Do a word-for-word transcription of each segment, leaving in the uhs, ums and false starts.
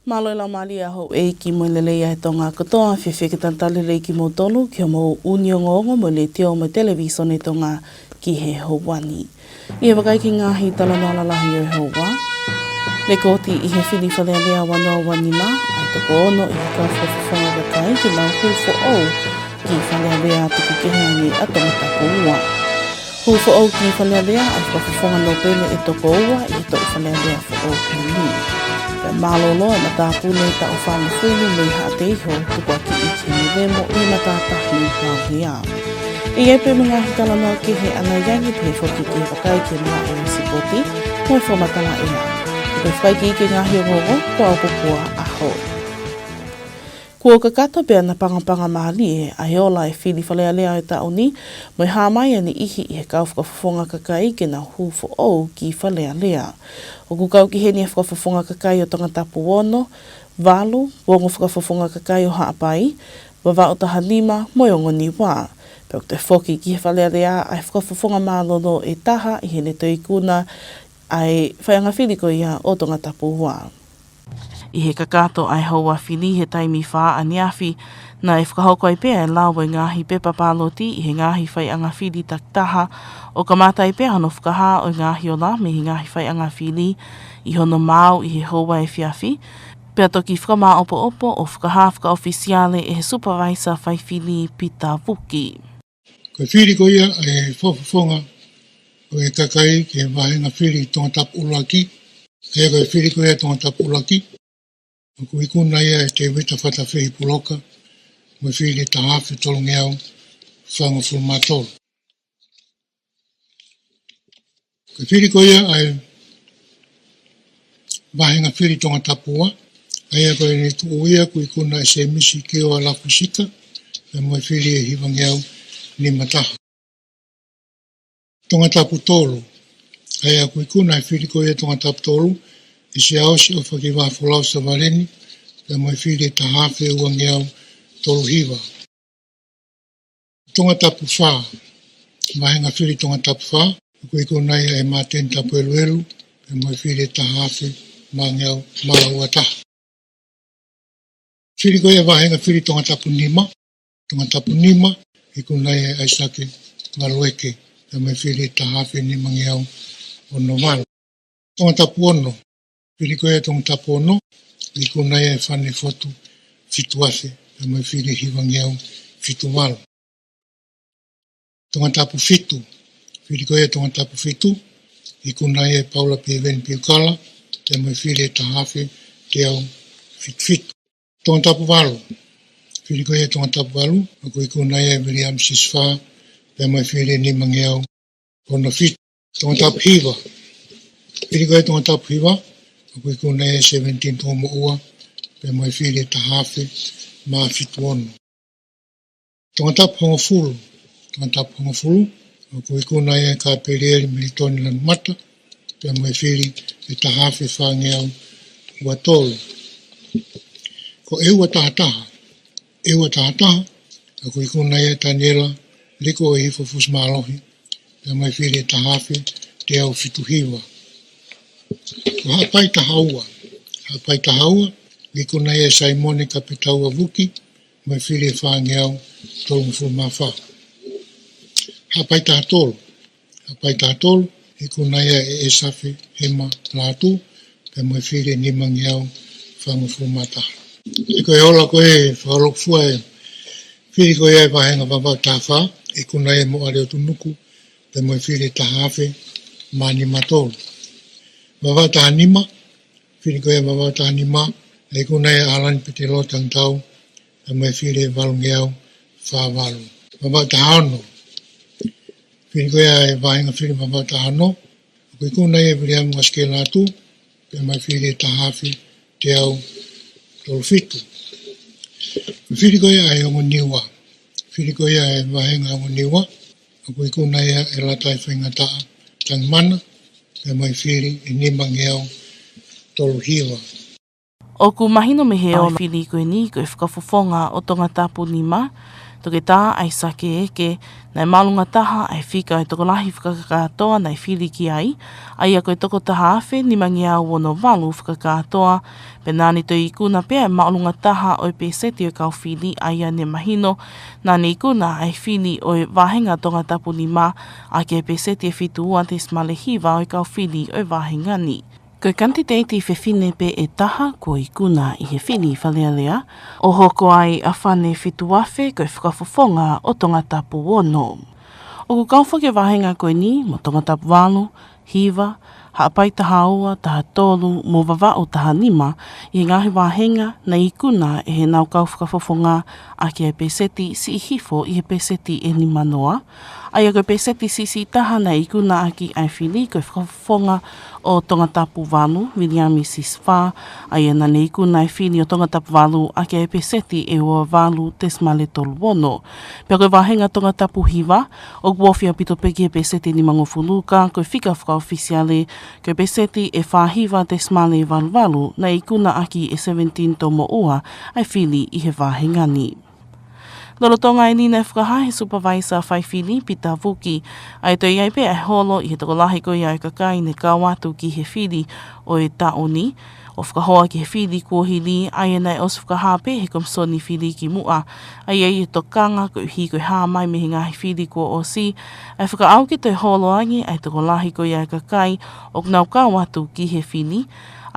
Mālō e laumālie ʻa houʻeiki mo e lelei ʻa e Tonga kotoa, fiefia ke talitali lelei kimoutolu ki hoʻomou ʻū ongoongo mo e Letiō mo e Televīsone Tonga ki he houa ni. ʻI he vakai ki he ngaahi talanoa lalahi ʻo e houa. Lekooti ʻi he fili Fale Alea ua noa ua nima ʻa e toko ono ʻi he kau fakafofonga kakai ke nau hū foʻou ki Fale Alea tuku kehe ange ʻa Tongatapu ua. Hū foʻou ki Fale Alea ʻa e fakafofonga nōpele ʻe toko ua ʻi he toʻu Fale Alea foʻou ko eni. Pea mālōlō e matāpule taʻu fāngofulu mei Haʻateiho, tukuakiʻi ki Nōvemo ʻi he matātahi Fale Alea. ʻE ʻi ai pē mo e ngaahi talanoa kehe ʻanai ange pē foki ki he vakai ki he malaʻe ʻo e sipoti mo e fakamatala ʻea. Ko e fakaikiiki e ngaahi ongoongo kuo aupopua ʻaho. Kuo kakato pea napangapangamālie ʻa e ola e fili Fale Alea ʻo e taʻu ni, mo e hā mai ʻa e niʻihi ʻi he kau fakafofonga kakai ke nau hū foʻou ki Fale Alea. ʻOku kau ki heni e fakafofonga kakai ʻo Tongatapu ono, valu, ongo fakafofonga kakai ʻo Haʻapai, Vavaʻu taha nima mo e ongo Niua. Pea ʻoku toe foki ki he Fale Alea ʻa e fakafofonga mālōlō ʻe taha ʻi heʻene toe ikuna ʻa e faiʻanga fili ko ia ʻo Tongatapu ua. ʻI he kakato ʻa e houa fili he taimi fā ʻaneafi, naʻe fakahoko ai pē ʻa e lau ʻo e ngaahi pepa pāloti ʻi he ngaahi faiʻanga fili takitaha, ʻo kamata ai pē hono fakahā ʻo e ngaahi ola mei he ngaahi faiʻanga fili ʻi hono maau ʻi he houa efiafi, pea toki fakamāʻopoʻopo ʻo fakahā fakaʻofisiale ʻe he Supervisor Faifili Pita Vuki. Ko e fili ko ia ʻa e fakafofonga ʻo e kakai ki he vāhenga fili Tongatapu ʻuluaki, ʻa ia ko e fili ko ia Tongatapu ʻuluaki, ʻoku ikuna ia ʻe Tēvita Fatafehi Puloka, mo e fili ʻe taha afe tolungeau fāngofulu mā tolu. Ko e fili ko ia ʻa e vāhenga fili Tongatapu ua, ʻa ia ko ʻene tuʻu ia ʻoku ikuna ʻe Sēmisi Kioa Lafusika, pea mo e fili ʻe hivangeau nima taha. Tongatapu tolu, ʻa ia ʻoku ikuna e fili ko ia Tongatapu tolu ʻe Siaosi ʻOfakivā Folau Savaleni, pea mo e fili ʻe taha afe uangeau tolu hiva. Tongatapu fā, vāhenga fili Tongatapu fā, ʻoku ikuna ia ʻe Māteni Tapueluelu, pea mo e fili ʻe taha afe mā ngeau mā ua taha. Fili ko ia vāhenga fili Tongatapu nima, Tongatapu nima, ikuna ia ʻe ʻAisake Ngalueke, pea mo e fili ʻe taha afe nima ngeau ono valu. Tongatapu ono, fili ko ia Tongatapu ono, ikuna ia ʻe Fane Fotu Fituafe, pea mo e fili ʻe hivangeau fitu valu. Tongatapu fitu, fili ko ia Tongatapu fitu, ikuna ia ʻe Paula Piveni Piukala, pea mo e fili ʻe taha afe teau fitu fitu. Tongatapu valu, fili ko ia Tongatapu valu, ʻoku ikuna ia ʻe Viliami Sisifā, pea mo e fili ʻe nima ngeau ono fitu. Tongatapu hiva, fili ko ia Tongatapu hiva, ʻoku ikuna ia ʻe Sevenitini Tomoʻua, pea mo e fili ʻe taha afe mā fitu ono. Tongatapu hongofulu, Tongatapu hongofulu, ʻoku ikuna ia ʻe Kapelieli Militoni Lanumata, pea mo e fili ʻe taha afe fāngeau ua tolu. Ko e ua taha taha, e ua taha taha, ʻoku ikuna ia ʻe Taniela Liko ʻOihifo Fusimālohi, pea mo e fili ʻe taha afe teau fitu hiva. Ko Haʻapai taha ua, Haʻapai taha ua, ikuna ia ʻe Saimone Kapetaua Vuki, mo e fili ʻe fāngeau tolungofulu mā fā. Haʻapai taha tolu, Haʻapai taha tolu, ikuna ia ʻe ʻEsafe Hema Lātū, pea mo e fili ʻe nima ngeau fāngofulu mā taha. ʻE ko e ola ko ē fakalūkufua e fili ko ia ʻa e vāhenga Vavaʻu taha fā, ikuna ia ʻe Moʻale ʻOtunuku, pea mo e fili ʻe taha afe mā nima tolu. Vavaʻu taha nima, fili ko ia Vavaʻu taha nima, ʻe ikuna ia ʻe ʻAlani Petelō Tangitau, pea mo e fili ʻe valu ngeau fā valu. Vavaʻu taha ono, fili ko ia ʻa e vāhenga fili Vavaʻu taha ono, ʻoku ikuna ia ʻe Viliami Uasikē Lātū, pea mo e fili ʻe taha afe teau tolu fitu. Fili ko ia ʻa e ongo Niua, fili ko ia ʻa e vāhenga ongo Niua, ʻoku ikuna ia ʻe Lātai Faingataʻa Tangimana, pea mo e fili ʻe nima ngeau tolu hiva. ʻOku mahino mei he ola e fili ko eni ko e fakafofonga ʻo Tongatapu nima, Toketā ʻAisake Eke, naʻe māʻolunga taha ʻa e fika ʻo e tokolahi fakakātoa naʻe fili ki ai, ʻa ia ko e toko taha afe nimangeau ono valu fakakātoa, pea naʻa ne toe ikuna pē ʻa e māʻolunga taha ʻo e pēseti ʻo e kau fili, ʻa ia ne mahino naʻa ne ikuna ʻa e fili ʻo e vāhenga Tongatapu nima ʻaki ʻa e pēseti ʻe fitu ua tesimale hiva ʻo e kau fili ʻo e vāhenga ni. Ko e kanititeiti fefine pē ʻe taha kuo ikuna ʻi he fili Fale Alea, ʻo hoko ai ʻa Fane Fitu Afe ko e fakafofonga ʻo Tongatapu ono. ʻOku kau foki e vāhenga ko eni mo Tongatapu valu, hiva, Haʻapai taha ua, taha tolu, mo Vavaʻu taha nima, ʻi he ngaahi vāhenga naʻe ikuna ʻe heʻenau kau fakafofonga ʻaki ʻa e pēseti siʻi hifo ʻi he pēseti ʻe nima noa, ʻa ia ko e pēseti siʻisiʻi taha naʻe ikuna ʻaki ʻa e fili ko e fakafofonga ʻo Tongatapu valu, Viliami Sisifā, ʻa ia naʻa ne ikuna ʻa e fili ʻo Tongatapu valu ʻaki ʻa e pēseti ʻe ua valu tesimale tolu ono. Pea ko e vāhenga Tongatapu hiva, ʻoku ofi ʻaupito pē ki he pēseti ʻe nimangofulu, ka ko e fika fakaʻofisiale ko e pēseti ʻe fā hiva tesimale valu valu, naʻe ikuna ʻaki ʻe Sevenitini Tomoʻua ʻa e fili ʻi he vāhenga ni. Lolotonga eni naʻe fakahā ʻe he Supervisor Faifili Pita Vuki ʻa e toe ʻi ai pē ʻa e holo ʻi he tokolahi ko ia ʻo e kakai ne kau atu ki he fili ʻo e taʻu ni, ʻo fakahoa ki he fili kuo hili, ʻa ia naʻe ʻosi fakahā pē ʻe he Komisoni Fili ki muʻa, ʻa ia ʻi he tokanga koeʻuhi ko e hā mai mei he ngaahi fili kuo ʻosi, ʻa e fakaʻau ke toe holo ange ʻa e tokolahi ko ia ʻo e kakai ʻoku nau kau atu ki he fili,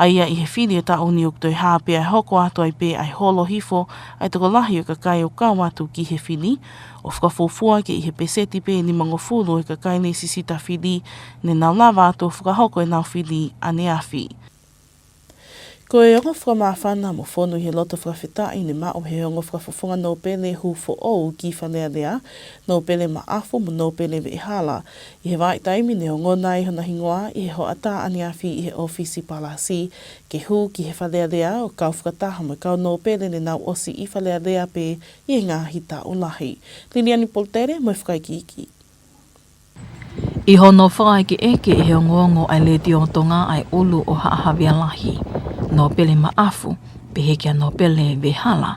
ʻa ia ʻi he fili ʻo e taʻu ni ʻoku toe hā pē ʻa e hoko atu ai pē ʻa e holo hifo ʻa e tokolahi ʻo e kakai ʻoku kau atu ki he fili, ʻo fakafuofua ke ʻi he pēseti pē ʻe nimangofulu ʻo e kakai ne sisitā fili ne nau lava atu ʻo fakahoko ʻenau fili ʻaneafi. Ko e ongo fakamāfana mo fonu ʻi he loto fakafetaʻi ne maʻu ʻe he ongo fakafofonga nōpele hū foʻou ki Fale Alea, Nōpele Maʻafu mo Nōpele Veʻehala, ʻi he vahaʻa taimi ne ongona ai hona hingoa ʻi he hoʻatā ʻaneafi ʻi he ʻōfisi Palasi, ke hū ki he Fale Alea ʻo kau fakataha mo e kau nōpele ne nau ʻosi ʻi Fale Alea pē ʻi he ngaahi taʻu lahi. Liliani Poltere mo e fakaikiiki. ʻI hono fakaʻekeʻeke ʻe he ongoongo ʻa e Letiō Tonga ʻa e ʻulu ʻo Haʻa Havea Lahi, Nōpele Maʻafu, pehē kia Nōpele Veʻehala,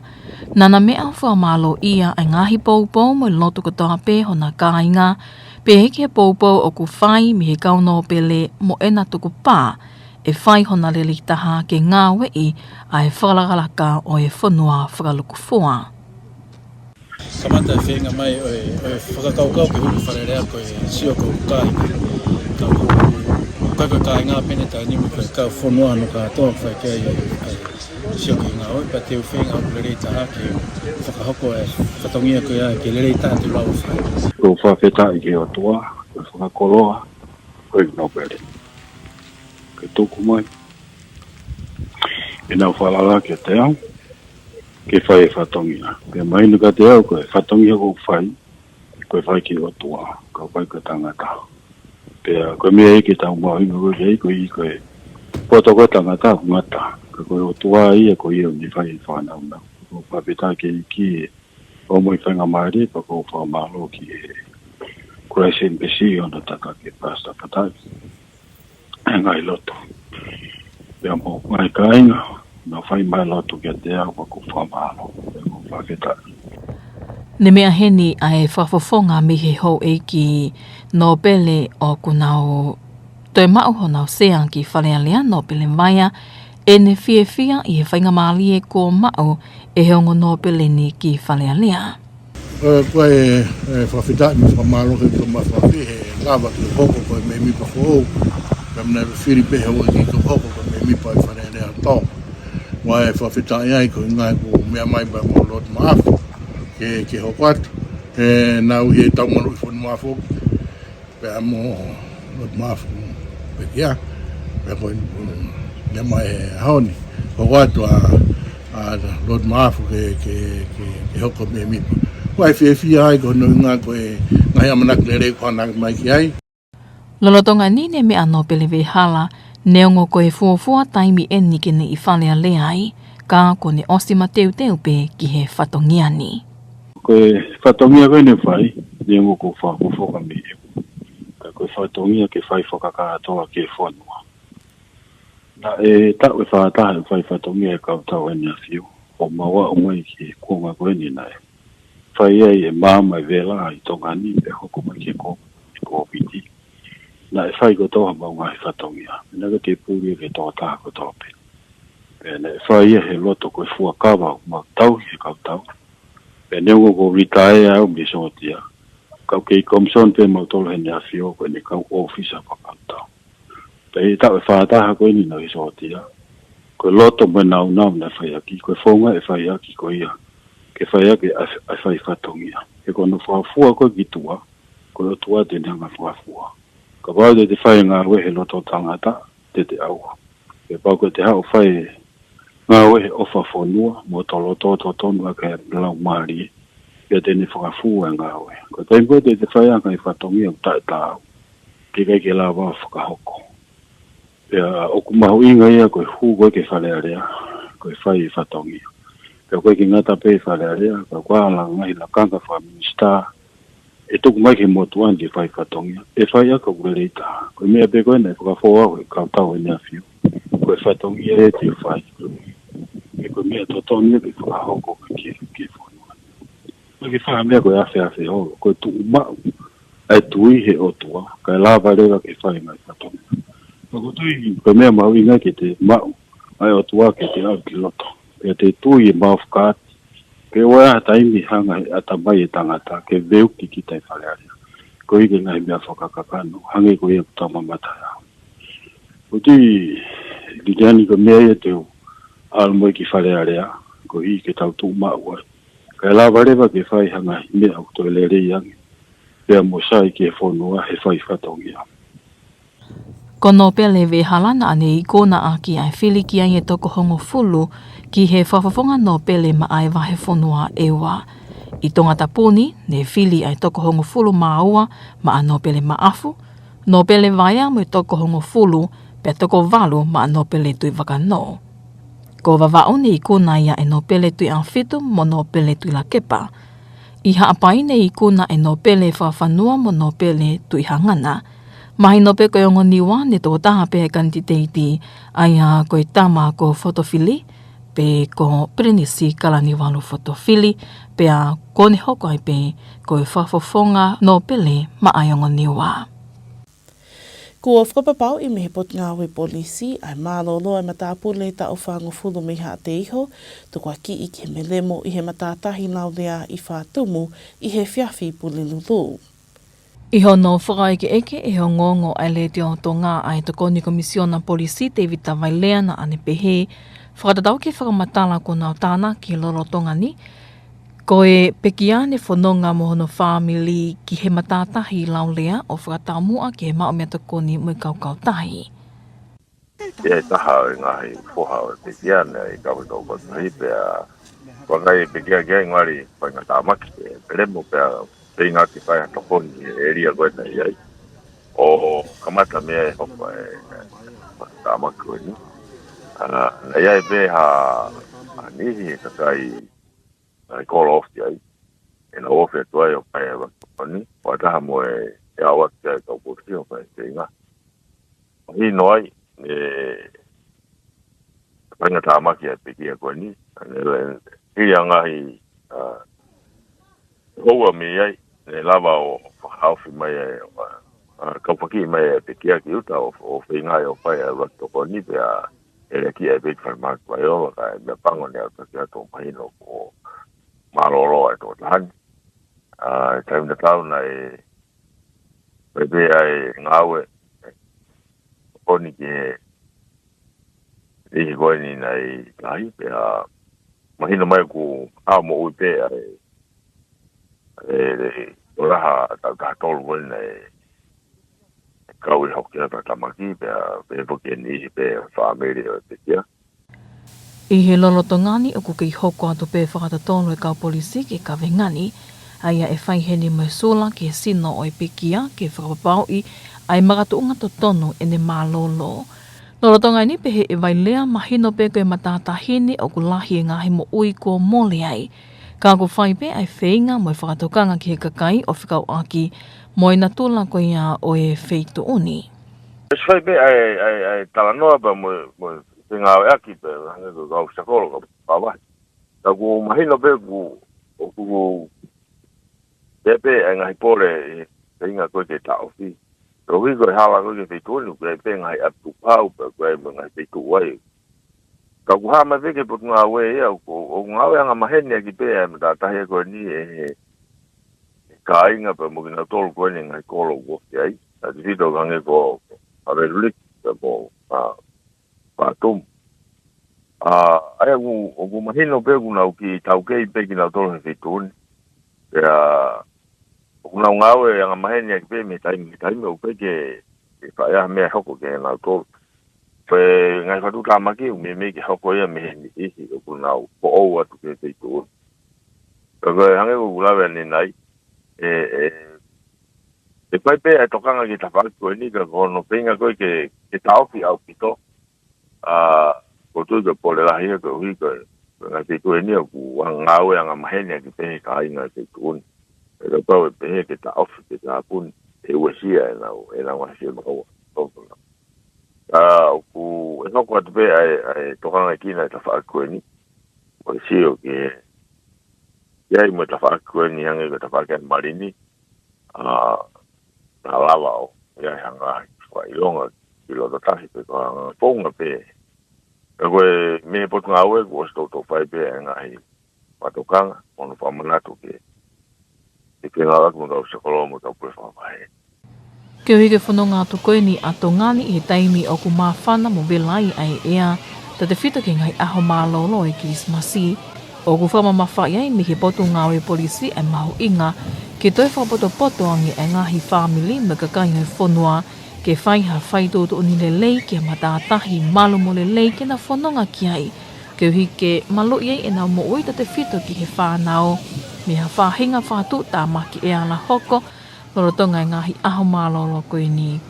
naʻa na meʻa ʻo fakamālōʻia ʻa e ngaahi poupou mo e lotu kotoa pē hona kāinga, pehē ki he poupou ʻoku fai mei he kau nōpele mo ʻena tukupā ʻe fai hona lelei taha ke ngāueʻi ʻa e fakalakalaka ʻo e fonua fakalukufua. Kamata e feinga mai ʻo e, ʻo e fakakaukau ke hū ki Fale Alea ko e sio ko e kāinga. Ka ko e, ko e kāinga pē ʻeni, taimi ni ko e kau fonua hono kātoa ʻoku fai ki ai ʻa e sio ki he ngāue, pea te u feinga ʻo lelei taha ke fakahoko e fatongia ko ia ke lelei taha te u lava ʻo fai. ʻOku ou fakafetaʻi ki he ʻOtua, ko e fakakoloa, ko e nōpele. Ke tuku mai ʻenau falala kiate au, ke fai e fatongia. Pea mahino kiate au, ko e fatongia ʻoku ou fai, ko e fai ki he ʻOtua, ka ʻoku ʻikai ko e tangata. Pea ko e meʻa ia ke tau mahuʻinga ko ē ki ai, koeʻuhi ko e poto ko ē ʻa e tangata ʻoku ngata. Ka ko e ʻOtua ia ko ia ʻoku ne fai e fānau na. ʻOku ou fakafetaʻi ki he ʻEiki ʻi hoʻo ʻomai faingamālie, pea ʻoku ou fakamālō ki he Christian Embassy ʻi hono tataki ʻe Pastor Patai e ngaahi lotu. Pea mo e ngaahi kāinga, naʻa nau fai mai e lotu kiate au, pea ʻoku ou fakamālō, pea ʻoku ou fakafetaʻi. Ne meʻa heni ʻa e fakafofonga mei he houʻeiki nōpele ʻoku nau toe maʻu honau sea ki Fale Alea, Nōpele Vaea, ʻene fiefia ʻi he faingamālie kuo maʻu ʻe he ongo nōpele ni ki Fale Alea. ʻE, ko e, ʻe, fakafetaʻi mo e fakamālō ki he ʻOtua Mafimafi he lava ke u hoko ko e mēmipa foʻou. Pea naʻe fili pē ʻe he houʻeiki ke u hoko ko e mēmipa ʻi Fale Alea Tonga. ʻOku ou fakafetaʻi ai koeʻuhi ko e meʻa mai pē mo Lord Maʻafu ke, ke hoko atu. ʻE, naʻa ku ʻi he Taumaluʻi Fonuafu pea mo Lord Maʻafu pē kia. Pea ko e, mm, meʻa mai he ʻaho ni, hoko atu ʻa, ʻa Lord Maʻafu ke, ke, ke, ke hoko mēmipa. ʻOku ou fiefia ai koeʻuhi ko e ngaahi ʻamanaki lelei kuo ʻange mai ki ai. Lolotonga ni ne meʻa Nōpele Veʻehala, neongo ko e fuofua taimi ʻeni ke ne ʻi Fale Alea ai, ka kuo ne ʻosi mateuteu pē ki he fatongia ni. Ko e fatongia ko ē ne fai, neongo ʻoku ou fakafofonga mei hē, ka ko e fatongia ke fai fakakātoa ki he fonua. Naʻe taʻu ʻe fā taha ʻeku fai fatongia he kau tau ʻaneafi, ʻo mau aʻu mai ki he kuonga ko eni naʻe fai ai e maama e vela ʻi Tonga ni, pea hoko mai ki he ko-, e Kōviti. Naʻe fai kotoa ha maʻu ngaahi fatongia. Naʻe ʻikai ke puli ki he tokotaha kotoa pē. Pea naʻe fai ia he loto ko e fuakava ʻoku mau tauhi he kau tau. Pea neongo ko e litaea au mei he sōtia, ka ʻoku kei komisoni pē mautolu heʻene ʻAfio ko ʻene kau ʻōfisa fakakautau. Pea ʻi he taʻu ʻe fā taha ko eni naʻe ʻi he sōtia, ko e loto mo e nāunau naʻe fai ʻaki, ko e founga e fai ʻaki ko ia ke fai ʻaki ʻa e, ʻa e fai fatongia. He ko hono fakafua ko ē ki tuʻa, ko e ʻOtua te ne hanga ʻo fakafua. Kapau te te fai e ngāue he loto tangata, te te ʻauha. Pea kapau ko ē te haʻu ʻo fai e ngāue he ʻofa fonua, mo e loto totonu ʻaki e laumālie, pea te ne fakafua e ngāue. Ko e taimi ko ē te te fai ai e ngaahi fatongia ʻoku taʻetaau, ʻoku ʻikai ke lava ʻo fakahoko. Pea ʻoku mahuʻinga ia ko e hū ko ē ki Fale Alea, ko e fai e fatongia. Pea ʻoku ʻikai ke ngata pē ʻi Fale Alea, ka ko e ala ngaahi lakanga fakaminisitā, ʻe tuku mai ki he motuʻa ni ke fai fatongia. ʻE fai ʻaki ʻoku lelei taha. Ko e meʻa pē ko ē naʻe fakafou au he kau tau heʻene ʻAfio, ko e fatongia ē te u fai. He ko e meʻa totonu ia ke fakahoko ki he, ki he fonua. ʻOku ʻikai ke fai ha meʻa ko e afeafe holo, ko e tuʻu maʻu ʻa e tui he ʻOtua, kae lava leva ke fai e ngaahi fatongia. Pea ʻoku ou tui ko e meʻa mahuʻinga ke te maʻu ʻa e ʻOtua ke te ʻalu ki loto. Pea te tui e maʻu fakati, pe ʻoku ʻi ai ha taimi ʻe hanga ʻe he ʻatamai ʻo e tangata ke veuki kita ʻi Fale Alea koeʻuhi ko e ngaahi meʻa fakakakano, hangē ko ia ʻoku tau mamata ai. ʻOku ou tui, Liliani, ko e meʻa ia te u ʻalu mo ia ki Fale Alea, koeʻuhi ke tau tuʻu maʻu ai. Kae lava leva ke fai ha ngaahi meʻa ʻoku toe lelei ange, pea mo sai ki he fonua he fai fatongia. Ko Nōpele Veʻehala naʻa ne ikuna ʻaki ʻa e fili ki ai e toko hongofulu ki he fakafofonga Nōpele maʻa e vahefonua ʻe ua. ʻI Tongatapu ni, ne fili ʻa e toko hongofulu mā ua maʻa Nōpele Maʻafu, Nōpele Vaea mo e toko hongofulu, pea toko valu maʻa Nōpele Tuʻivakanō. Ko Vavaʻu ne ikuna ia ʻe Nōpele Tuʻiʻafitu mo Nōpele Tuʻilakepa. ʻI Haʻapai ne ikuna ʻe Nōpele Fakafanua mo Nōpele Tuʻihangana. Mahino pē ko e ongo Niua ne tokotaha pē e kanititeiti, ʻa ia ko e tama ko Fotofili, pe ko Pilinisi Kalaniuvalu Fotofili, pea kuo ne hoko ai pē ko e fakafofonga Nōpele maʻa e ongo Niua. Kuo fakapapauʻi mei he Potungāue Polisi ʻa e mālōlō ʻa e matāpule taʻu fāngofulu mei Haʻateiho, tukuakiʻi ki he melemo ʻi he matātahi laulea ʻi Fatumu ʻi he efiafi Pulelulu. ʻI hono fakaʻekeʻeke ʻe he ongoongo ʻa e Letiō Tonga ʻa e Tokoni Komisiona Polisi Tevita Vailea naʻa ne pehē, fakatatau ki he fakamatala kuo nau tānaki he lolotonga ni, ko e pekia ne fononga mo hono fāmili ki he matātahi laulea ʻo fakataumuʻa ki he maʻu meʻatokoni mo e kaukautahi. ʻI ai e taha ʻo e ngaahi foha ʻo e pekia naʻe kau he kaukautahi pea vakai e pekia ki ai ngali faingatāmaki e melemo pea feinga ke fai ha tokoni he ʻēlia ko ē naʻe ʻi ai. ʻO kamata mei ai e hoko e faingatāmaki ko eni. ʻA, naʻe ʻi ai pē ha, ha niʻihi e kakai naʻe kolo ofi ai. ʻE nau ofi atu ai ʻo fai e ʻuluaki tokoni. ʻO taha mo e, e ʻalu atu ki ai e kau polisi ʻo fai e feinga. Mahino ai, e, faingatāmaki ʻa e pekia ko eni. ʻA, ne, ne, hili ʻa e ngaahi, ʻa, houa mei ai, ne lava ʻo fakahaofi mai ai, ʻa, ʻa, kaufakiʻi mai e pekia ki ʻuta ʻo, ʻo feinga ai ʻo fai e ʻuluaki tokoni pea ʻe lele ki ai pē ki Falemahaki Paiola, ka e meʻapango ne aʻutaki atu ʻo mahino kuo mālōlō ʻa e tokotaha ni. ʻA, ʻi he taimi tatau naʻe, pea pē ʻa e ngāue, ʻo ni ke, ʻi he ko eni naʻe lahi, pea mahino mai kuo moʻui pē ʻa e, e, e, ʻo laha taʻu taha tolu ko eni naʻe kau ʻi hoku kina fakatamaki, pea, pea foki eni pē fāmili ʻo e pekia. ʻI he lolotonga ni ʻoku kei hoko atu pē fakatotolo e kau polisi ki he kaveinga ni, ʻa ia ʻe fai heni mo e sula ki he sino ʻo e pekia ke fakapapauʻi ʻa e makatuʻunga totonu ʻene mālōlō. Lolotonga ni pehē ʻe Vailea mahino pē ko e matātahi ni ʻoku lahi e ngaahi moʻui kuo mole ai. Ka ʻoku fai pē ʻa e feinga mo e fakatokanga ki he kakai ʻo fekauʻaki mo e natula ko ia ʻo e feituʻu ni. ʻE fai pē ʻa e, ʻa e, ʻa e talanoa pea mo, mo e fengāueʻaki pē, hangē ko e kau sakolo ka pavahi. Ka ʻoku mahino pē ʻoku, ʻoku Pea pē ʻa e ngaahi pole ʻi he feinga ko ē ke taʻofi. Koeʻuhi ko e hala ko ē ki he feituʻu ni, ʻoku ʻi ai pē ngaahi ʻapi tukuhau, pea ʻoku ʻi ai mo e ngaahi feituʻu ai. Ka ʻoku hā mai pē ki he Potungāue ia, ʻoku, ʻoku ngāue angamaheni ʻaki pē ʻa e matātahi ko eni ʻe he kāinga pea mo kinautolu ko eni ngaahi kolo ʻoku ofi ai. Tautefito hangē ko Haʻaveluliki, pea mo, ʻa, Patumu. ʻA, ʻa ia ʻoku, ʻoku mahino pē ʻoku nau kiʻi taukei pē kinautolu he feituʻu ni. Pea ʻoku nau ngāue angamaheni ʻaki pē mei he taimi ki he taimi ʻoku ʻikai ke, ke fai ha meʻa hoko ki he nautolu. Pea ngaahi fakatuʻutāmaki ʻoku meimei ke hoko ia mei he niʻihi ʻoku nau foʻou atu ki he feituʻu ni. Ka ko e hangē ko ʻeku lave ʻanenai, ʻe, ʻe, ʻe fai pē ʻa e tokanga ki he tafaʻaki ko eni ka ko hono feinga ko ē ke, ke taʻofi ʻaupito. ʻA, ʻoku ou tui ko e pole lahi ia koeʻuhi ko e, ko e ngaahi feituʻu eni ʻoku ngāue angamaheni ʻaki pē he kāinga he feituʻu ni. ʻE kapau ʻe pehē ke taʻofi, ke tāpuni, ʻe uesia ʻenau, ʻenau ngaahi fiemaʻu. ʻA, ʻoku, ʻe hoko atu pē ʻa e, ʻa e tokangaʻi kina e tafaʻaki ko eni. ʻOku ou sio ki he, ʻi ai mo e tafaʻaki ko eni hangē ko e tafaʻaki ʻa e Malini, ʻa, naʻa lava ʻo ʻi ai ha ngaahi fakaʻilonga ki loto tahi pe ko ha ngaahi founga pē. Ka ko e mei he Potungāue kuo ʻosi toutou fai pē ʻa e ngaahi fakatokanga, ʻo hono fakamanatu ke, ke fengāueʻaki mo e kau saikolō mo e kau puleʻanga fakavahe. Koeʻuhi ko e fononga atu ko eni ʻa Tonga ni ʻi he taimi ʻoku māfana mo vela ai ʻa e ʻea, tautefito ki he ngaahi ʻaho mālōlō ʻo e Kilisimasi, ʻoku fakamamafaʻi ai mei he Potungāue Polisi ʻa e mahuʻinga ke toe fakapotopoto ange ʻa e ngaahi fāmili mo e kakai ʻo e fonua ke fai ha faituʻutuʻuni lelei ki ha matātahi malu mo lelei ke nau fononga ki ai, koeʻuhi ke maluʻi ai ʻenau moʻui tautefito ki he fānau mei ha faʻahinga fakatuʻutāmaki ʻe ala hoko lolotonga e ngaahi ʻaho mālōlō ko eni.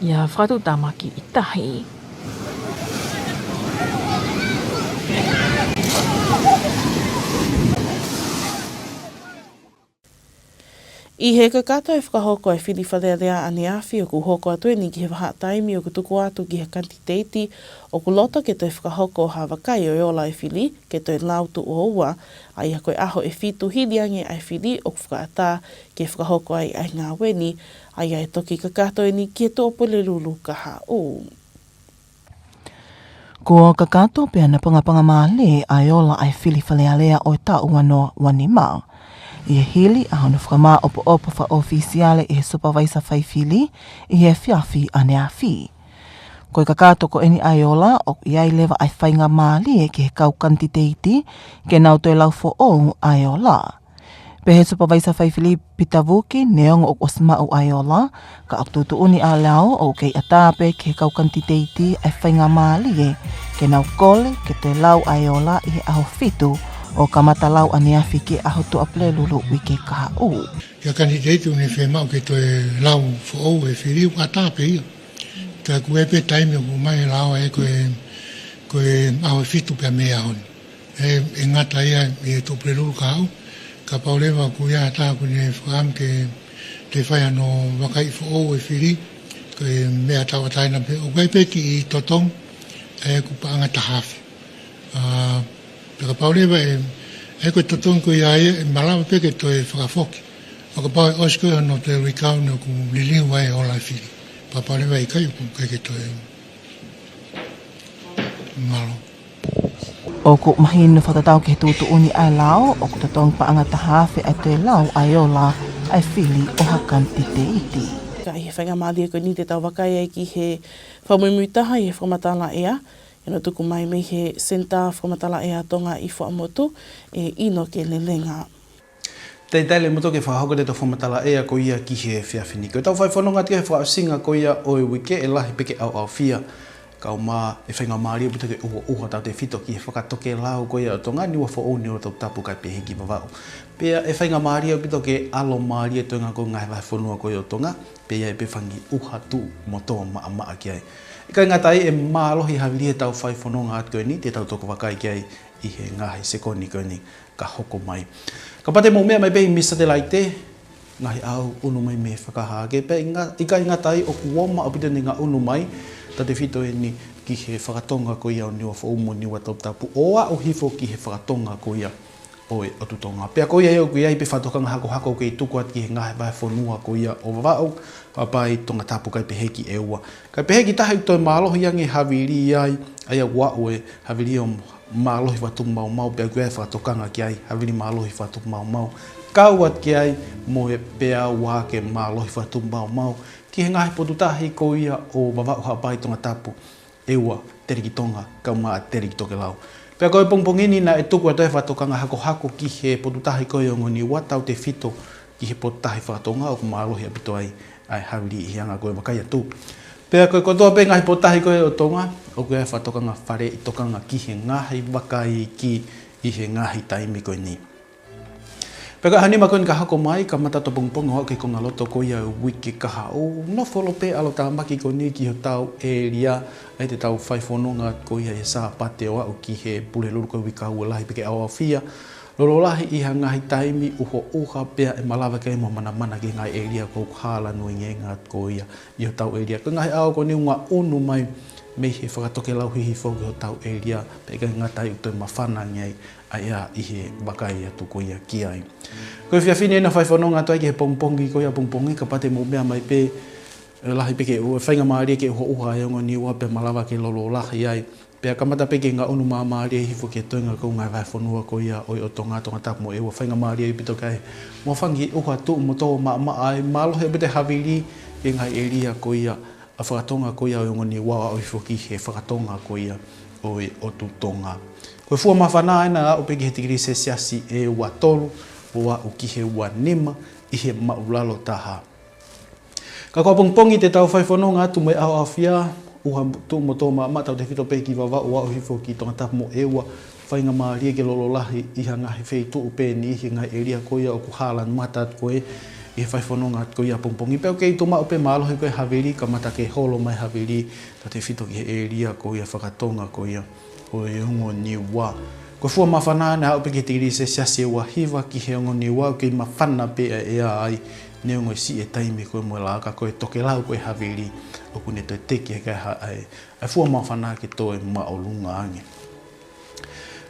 ʻI ha fakatuʻutāmaki ʻi tahi. ʻI he kakato e fakahoko e fili Fale Alea ʻaneafi ʻoku hoko atu eni ki he vahaʻa taimi ʻoku tuku atu ki he kanititeiti ʻoku loto ke toe fakahoko ha vakai ʻo e ola e fili ke toe lau tuʻo ua, ʻa ia ko e ʻaho ʻe fitu hili ange ʻa e fili ʻoku fakaʻatā ke fakahoko ai ʻa e ngāue ni, ʻa ia ʻe toki kakato eni ki he Tuʻapulelulu kahaʻu. Kuo kakato pea napangapangamā lelei ʻa e ola ʻa e fili Fale Alea ʻo e taʻu ua noa ua nima, ʻi he hili ʻa hono fakamāʻopoʻopo fakaʻofisiale ʻe he Supavaisa Faifili ʻi he efiafi ʻaneafi. Ko e kakato ko eni ʻa e ola, ʻoku ʻi ai leva ʻa e faingamālie ki he kau kanititeiti ke nau toe lau foʻou ʻa e ola. Pehē ʻe he Supavaisa Faifili Pita Vuki, neongo ʻoku ʻosi maʻu ʻa e ola, ka ʻoku tuʻutuʻuni ʻa e lao ʻoku kei ʻatā pē ki he kau kanititeiti ʻa e faingamālie ke nau kole ke toe lau ʻa e ola ʻi he ʻaho fitu ʻo kamata lau ʻaneafi ki he ʻaho Tuʻapulelulu uike kahaʻu. Ki he kanititeiti ʻoku ne fiemaʻu ke toe lau foʻou e fili, ʻoku ʻatā pē ia. Ka ʻoku ʻi ai pē taimi ʻoku ʻomai e lao ē ko e, ko e ʻaho fitu pea mei he ʻaho ni. ʻE, ʻe ngata ia ʻi he Tuʻapulelulu kahaʻu, kapau leva ʻoku ʻi ai ha taha ʻoku ne fakaʻamu ke toe fai hano vakaiʻi foʻou e fili, ko e meʻa tauʻatāina pē, ʻoku ʻi ai pē kiʻi totongi, ʻa ia ʻoku paʻanga taha afe. ʻA, pea kapau leva ʻe, ʻe ko e totongi ko ia ʻe, ʻe malava pē ke toe fakafoki. ʻO kapau ʻe ʻosi ko ē hono toe recount ʻoku liliu ai e ola e fili. Kapau leva ʻe ʻikai ʻoku ʻikai ke toe. Mālō. ʻOku mahino fakatatau ki he tuʻutuʻuni ʻa e lao, ʻoku totongi paʻanga taha afe ʻa e toe lau ʻa e ola ʻa e fili ʻo ha kanititeiti. Ka ʻi he faingamālie ko eni te tau vakai ai ki he fakamuimui taha ʻi he fakamatala ʻea, ʻi hono tuku mai mei he Senitā Fakamatala ʻEa Tonga ʻi Fuaʻamotu, ʻe ʻInoke Lelenga. Talitali mo toki fakahoko ʻetau fakamatala ʻea ko ia ki he efiafi ni. Ko ʻetau fai fononga atu ki he fakaʻosinga ko ia ʻo e uike, ʻe lahi pē ke ʻauʻaufia. Kae ʻumaʻā ʻe faingamālie ʻaupito ke ʻuhoʻuha tautefito ki he fakatokelau ko ia ʻo Tonga ni, ua foʻou ni ua toputapu kae pehē ki Vavaʻu. Pea ʻe faingamālie ʻaupito ke ʻalomālie e toenga ko e ngaahi vahefonua ko ia ʻo Tonga, pea ʻi ai pē fanga ʻuha tuʻu mo tō maʻamaʻa ki ai. ʻIkai ngata ai, ʻe mālohi havili ʻetau fai fononga atu ko eni, te tau toki vakai ki ai ʻi he ngaahi sekoni ko eni ka hoko mai. Kapau te mou meʻa mai pē ʻi he satelaite, ngaahi ʻaho ʻunu mai mei he Fakahā, ke pea ʻikai ngata ai ʻoku ʻomai ʻaupito ʻene ngaʻunu mai, tautefito eni ki he fakatonga ko ia ʻo Niuafoʻou mo Niuatoputapu, ʻo aʻu hifo ki he fakatonga ko ia ʻo e ʻOtu Tonga. Pea ko ia ʻoku ʻi ai pē fakatokanga hakohako ʻoku kei tuku atu ki he ngaahi vahefonua ko ia ʻo Vavaʻu, Haʻapai, Tongatapu kae pehē ki ʻEua. Kae pehē ki tahi ʻoku toe mālohi ange havili ai, ʻa ia ʻoku aʻu e havili ʻo mālohi fakatupu maumau, pea ʻoku ʻi ai fakatokanga ki ai, havili mālohi fakatupu maumau. Kau atu ki ai mo e peau ake mālohi fakatupu maumau ki he ngaahi potu tahi ko ia ʻo Vavaʻu, Haʻapai, Tongatapu, ʻEua, Telekitonga, kae ʻumaʻā Telekitokelau. Pea ko e pongipongi ni naʻe tuku atu e fakatokanga hakohako ki he potu tahi ko ia ʻo Niua, tautefito ki he potu tahi fakatonga ʻoku mālohi ʻaupito ai ʻa e havili ʻi he anga ko e vakai atu. Pea ko e kotoa pē ngaahi potu tahi ko ia ʻo Tonga, ʻoku ʻi ai fakatokanga faleʻi tokanga ki he ngaahi vaka iiki ʻi he ngaahi taimi ko eni. Pea ko e ʻaho nima ko eni ka hoko mai, kamata ʻapongipongi ʻo aʻu ki he konga loto ko ia ʻo e uike kahaʻu, nofo holo pē ʻalotāmaki ko eni ki hotau ʻēlia, ʻa ia te tau fai fononga ko ia he Sāpate ʻo aʻu ki he Pulelulu ko e uike kahaʻu, lahi pē ke ʻaoʻaofia, lolo lahi ʻi ha ngaahi taimi ʻuhoʻuha pea ʻe malava ke ʻi ai mo ha manamana ki he ngaahi ʻēlia ko ē ʻoku hālanui ngāue atu ko ia ʻi hotau ʻēlia. Ko e ngaahi ʻao ko eni ʻoku ngaʻunu mai mei he fakatokelau hihifo ki hotau ʻēlia, pea ʻikai ngata ai ʻoku toe mafana ange ai ʻa e ʻea ʻi he vakai atu ko ia ki ai. Ko e efiafi ni naʻa fai fononga atu ai ki he pongipongi ko ia ʻapongipongi, kapau te mou meʻa mai pē, ʻe lahi pē ke ʻu-, faingamālie ke ʻuhoʻuha e ongo Niua pea malava ke lolo lahi ai. Pea kamata pē ke ngaʻunu māmālie hifo ki he toenga ko e ngaahi vahefonua ko ia ʻo, ʻo Tonga, Tongatapu mo ʻEua, faingamālie ʻaupito ke ʻi ai mo ha fanga kiʻi ʻuha tuʻu mo tō maʻamaʻa ai, mālohi ʻaupito e havili ki he ngaahi ʻēlia ko ia ʻa fakatonga ko ia ʻo e ongo Niua ʻo aʻu hifo ki he fakatonga ko ia ʻo e ʻOtu Tonga. Ko e fua māfana ʻa ena ʻe aʻu pē ki he tikilī selesiasi ʻe ua tolu ʻo aʻu ki he ua nima ʻi he māʻulalo taha. Ka ko ʻapongipongi te tau fai fononga atu mo e ʻaoʻaofia, ʻuha tuʻu mo tō maʻamaʻa, tautefito pē ki Vavaʻu ʻo aʻu hifo ki Tongatapu mo ʻEua, faingamālie ke lolo lahi ʻi ha ngaahi feituʻu pē ʻi he ngaahi ʻēlia ko ia ʻoku hālanumata atu ko ē ʻi he fai fononga atu ko ia ʻapongipongi. Pea ʻoku kei tuʻu maʻu pē mālohi ko ē havili, kamata ke holo mai havili, tautefito ki he ʻēlia ko ia fakatonga ko ia ʻo e ongo Niua. Ko e fua māfana naʻe aʻu pē ki he tikilī selesiasi ʻe ua hiva ki he ongo Niua, ʻoku kei mafana pē ʻa e ʻea ai, neongo e siʻi e taimi ko ē mo e lā, ka ko e tokelau ko ē havili ʻoku ne toe teki e kai ha ai ʻa e fua māfana ke toe māʻolunga ange.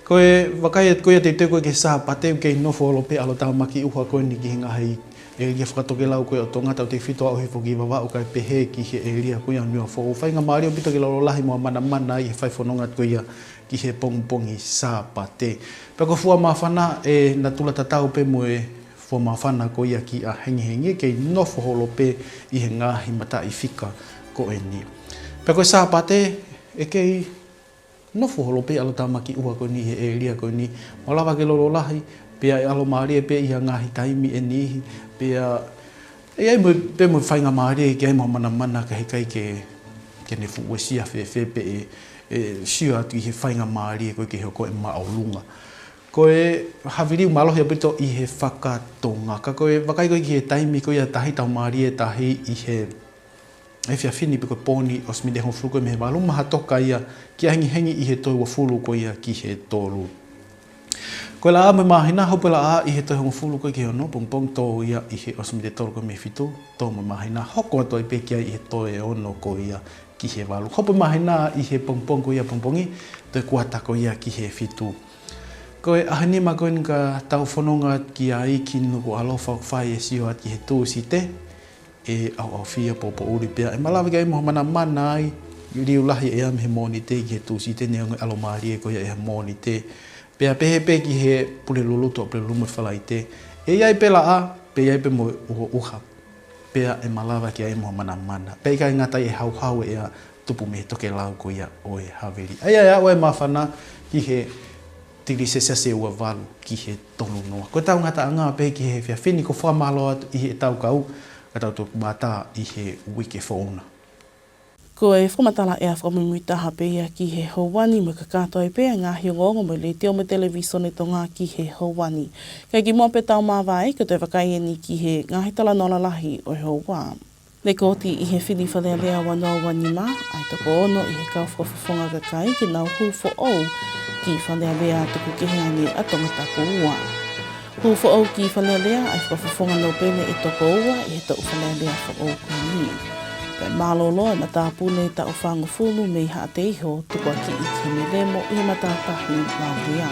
Ko e vakai atu ko ia teuteu ko ē ki he Sāpate, ʻoku kei nofo holo pē ʻalotāmaki ʻuha ko eni ki he ngaahi ʻēlia fakatokelau ko ē ʻo Tonga, tautefito aʻu hifo ki Vavaʻu kae pehē ki he ʻēlia ko ia ʻo Niuafoʻou. Faingamālie ʻaupito ke lolo lahi mo ha manamana ʻi he fai fononga atu ko ia ki he pongipongi Sāpate. Pea ko e fua māfana ʻe natula tatau pē mo e fua māfana ko ia ki ʻahengihengi, kei nofo holo pē ʻi he ngaahi mataʻi fika ko eni. Pea ko e Sāpate ʻe kei nofo holo pē ʻalotāmaki ʻuha ko eni he ʻēlia ko eni, malava ke lolo lahi, pea ʻe ʻalomālie pē ʻi ha ngaahi taimi ʻe niʻihi, pea ʻe ʻi ai mo, pē mo e faingamālie ke ʻi ai mo ha manamana kae ʻikai ke, ke ne fuʻu uesia fēfē pe ʻe, ʻe sio atu ʻi he faingamālie ko ē ke hoko e māʻolunga. Ko e havili ʻoku mālohi ʻaupito ʻi he fakatonga. Ka ko e vakai ko ē ki he taimi ko ia tahi, tauhimālie tahi ʻi he efiafi ni pe ko e pō ni, ʻosi miniti ʻe hongofulu ko ē mei he valu, mahalo toka ia ki ʻahengihengi ʻi he toe uofulu ko ia ki he tolu. Ko e laʻā mo e māhina, hopo e laʻā ʻi he toe hongofulu ko ē ki he ono, pongipongi tō ia ʻi he ʻosi miniti ʻe tolu ko ē mei he fitu, tō mo e māhina, hoko atu ai pē ki ai ʻi he toe ono ko ia ki he valu. Hopo e māhina ʻi he pongipongi ko ia ʻapongipongi, toe kuata ko ia ki he fitu. Ko e ʻaho nima ko eni ka tau fononga ki ai ki Nukuʻalofa, ʻoku fai e sio atu ki he Tūsite ʻe ʻaoʻaofia, poʻupoʻuli pea ʻe malava ke ʻi ai mo ha manamana ai, liu lahi e ʻea mei he Mōnite ki he Tūsite, neongo e ʻalomālie ko ia ʻi he Mōnite. Pea pehē pē ki he Pulelulu, Tuʻapulelulu mo e Falaite, ʻe ʻi ai pē laʻā, pea ʻi ai pē mo e ʻuhoʻuha, pea ʻe malava ke ʻi ai mo ha manamana. Pea ʻikai ngata ai, ʻe hauhau e ʻea tupu mei he tokelau ko ia ʻo e havili. ʻA ia ʻe aʻu e māfana ki he tikilī selesiasi ʻe ua valu ki he tolu noa. Ko ʻetau ngataʻanga pē ki he efiafi ni, ko e fakamālō atu ʻi heʻetau kau, ka tau toki mātā ʻi he uike foʻou na. Ko e fakamatala ʻea fakamuimui taha pē ia ki he houa ni, mo e kakato ai pē ʻa e ngaahi ongoongo mei he Letiō mo e Televīsone Tonga ki he houa ni. Kae kimuʻa pea tau māvae, ko e toe vakai eni ki he ngaahi talanoa lalahi ʻo e houa. Lēkooti ʻi he fili Fale Alea ua noa ua nima, ʻa e toko ono ʻi he kau fakafofonga kakai ke nau hū foʻou ki Fale Alea tuku kehe ange ʻa Tongatapu ua. Hū foʻou ki Fale Alea ʻa e fakafofonga nōpele ʻe toko ua ʻi he toʻu Fale Alea foʻou ko eni. Pea mālōlō e matāpule taʻu fāngofulu mei Haʻateiho, tukuakiʻi ki he melemo ʻi he matātahi Laulea.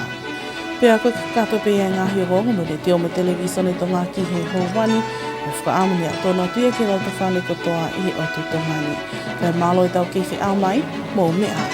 Pea ko e kakato pē ia e ngaahi ongoongo mei he Letiō mo e Televīsone Tonga ki he houa ni, ʻoku fakaʻamu ke ʻoatu atu ia ki he lotofale kotoa ʻi he ʻotu Tonga ni. Pea mālō e tau kei feʻao mai, mou meʻa ā.